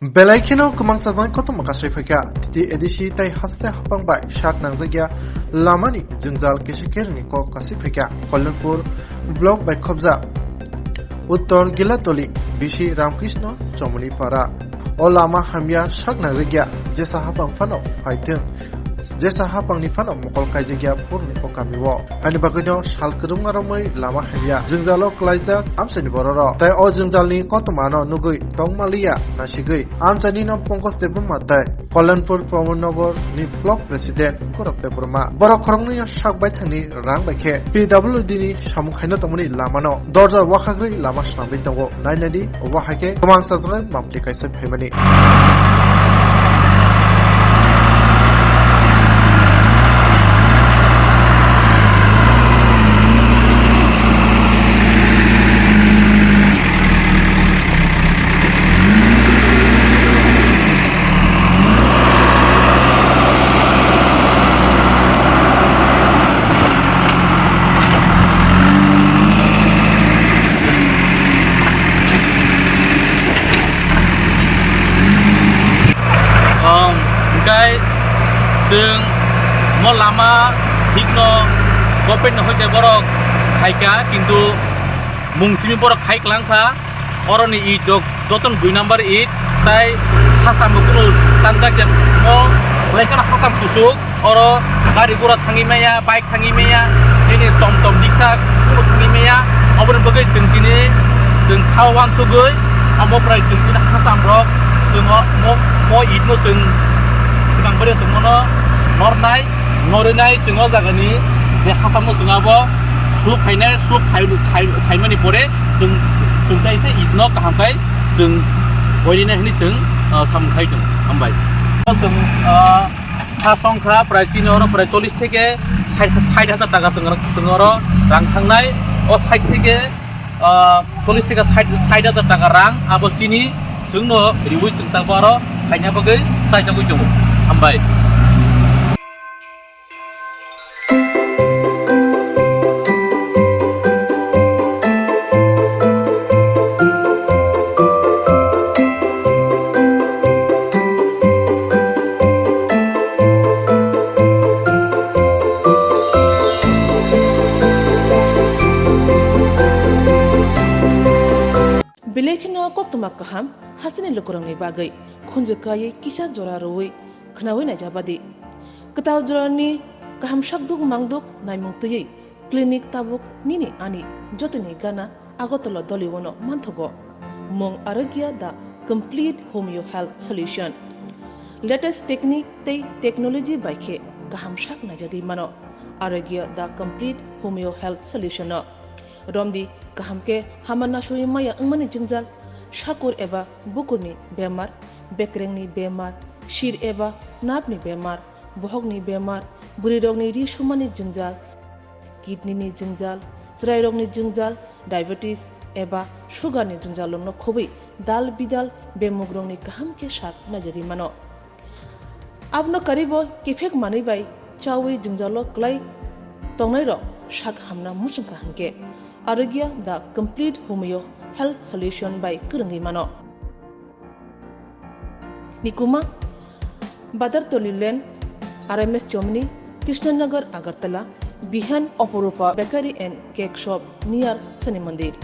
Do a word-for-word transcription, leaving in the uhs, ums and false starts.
Belai kheno kwmang sajagwi kotorma kasai phaikha. T T A D C tei haste hapang bai sak nangjakya lamani jwngjal kisa kerengni kok kasai phaikha. Kalyanpur block bai khobjak Uttor Gilatoli bisi Ramkrishna Chomoni Para. O lama hamya sak nangjakya, jesa hapang phano phaithwng, jesa hapangni phano mokol kaijakya purni o kamio. Haini bagwino sal kwrwngma romwi lama hamya jwngjalo klaijak amchaini bororok. Tei o jwngjalni kotormano nugwi tongmaliya nasigwi amchainino Pankaj Debbarma tei Kalyanpur Pramod Nagar ni block president Gaurav Debbarma. Borok khoroknwi sak baithangni rang bai khe P W D ni samung khaina tongmani lamano dorja wakhagwi lama swnamwi tongo. Nai nai di, obo hai khe kwmang sajagwi mapli kaisa phaimani. Hwnkhe chwng mo lama thikno government ni hoite borok khaikha, kintu mung simi borok khai kwlangkha. Oroni it rok jotono dui number it, tai hasam bo kunu tanjak ya, mo belai kheno hasam kusuk. Oro gari gura thangwi maya, bike thangwi maya, nini tom tom riksa kunu thangwi maya. Oboni bagwi chwng tini chwng kha uansugwi omo bwrai chwng tini hasam rok chwng o mo, mo it no chwng swkang bari chwng mono nornai, norwi nai chwng o jaga ni je hasam no chwng abo suk khainai, suk khai, khai, khaimani pore chwng, chwng tai se it no kaham khai chwng boirinai hwnwi chwng, ah, samung khai tongo. Hambai. Chwng, ah, ha tongkha prai chini oro prai chollish theke sait, sait hajar taka chwng, chwng oro rang thangnai. O sait theke, ah, chollish theke sait, sait hajar taka rang abo chini chwngno riwi chwng tangbo aro khaina bagwi chaitogwi tongo. Hambai. Belai kheno koktwma kaham hasteni lukurokni bagwi khunju kaiwi kisa jora rwui khwnaui naijabadi. Kwtal jorani kaham sakduk mangduk naimung twiwi clinic tabuk nini ani jotoni gana Agartala Doliwono manthogo. Mung Arogya the complete homeo health solution. Latest technique tei technology bai khe kaham sak naijagwi mano Arogya the complete homeo health solution no. Romdi kaham khe hama nasui maya wngmani jwngjal, sakur eba bukurni bemar, bekrengni bemar, sir eba napni bemar, bohokni bemar, bwrwirokni ri sumani jwngjal, kidney ni jwngjal, chwrairokni jwngjal, diabetes eba sugar ni jwngjal rokno khobwi dal bidal bemugrokni kaham khe sak naijagwi mano. Abono karibo kiphek manwi bai chawi jwngjalo kwlai tongnairok sak hamna muchungkha hwnkhe Arogya the complete homeo health solution bai kwrwngwi mano. Nikuma, Badartoli Lane, R M S Chomni, Krishnanagar, Agartala, Bihan Oporupa Bakery and Cake Shop near Shani Mandir.